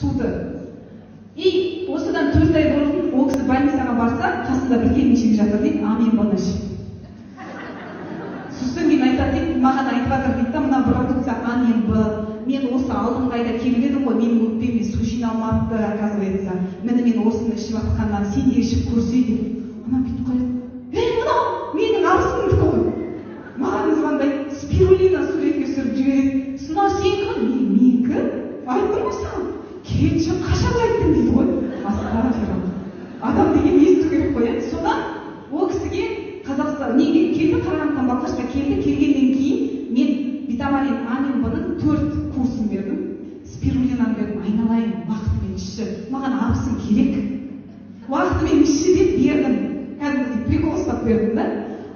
Суды. И осыдан 4 ай бұрын ол кісі больницаға барса, қасында бір келіншек жатыр дейді, А мен Б-ны ішіп. Сосын кейін айтады дейді, маған айтып жатыр дейді да: «Мына продукция А мен Б, мен осы алдыңғы айда келіп едім ғой, менің өкпеме су жиналмапты, оказывается. Міне, мен осыны ішіп жатқаннан, сен де ішіп көрсей», — деп. Ана бүйтіп қарайды: «Ей, мынау менің абысынымдікі ғой». Маған звондайды, спирулина суретке түсіріп жібереді. «Мынау сенікі ма?» Мен: «Менікі, айттым ғой саған». «Кетші, қашан айттың?» — дейді ғой. Астағфиралла, адам деген есту керек қой, иә. Содан ол кісіге Қазақстан неге келді, Қарағандыдан Балқашқа келді. Келгеннен кейін мен витамин А мен Б ның төрт курсын бердім, спирулинаны бердім. «Айналайын, уақытымен ішші, маған абысын керек, уақытымен ішші», — деп бердім. Кәдімгідей прикол ұстап бердім да.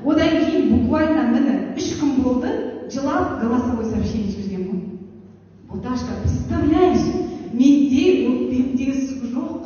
Одан кейін буквально, міне, 3 күн болды, жылап голосовой сообщение жіберген ғой: «Боташка, представляешь, менде өкпемде су жоқ».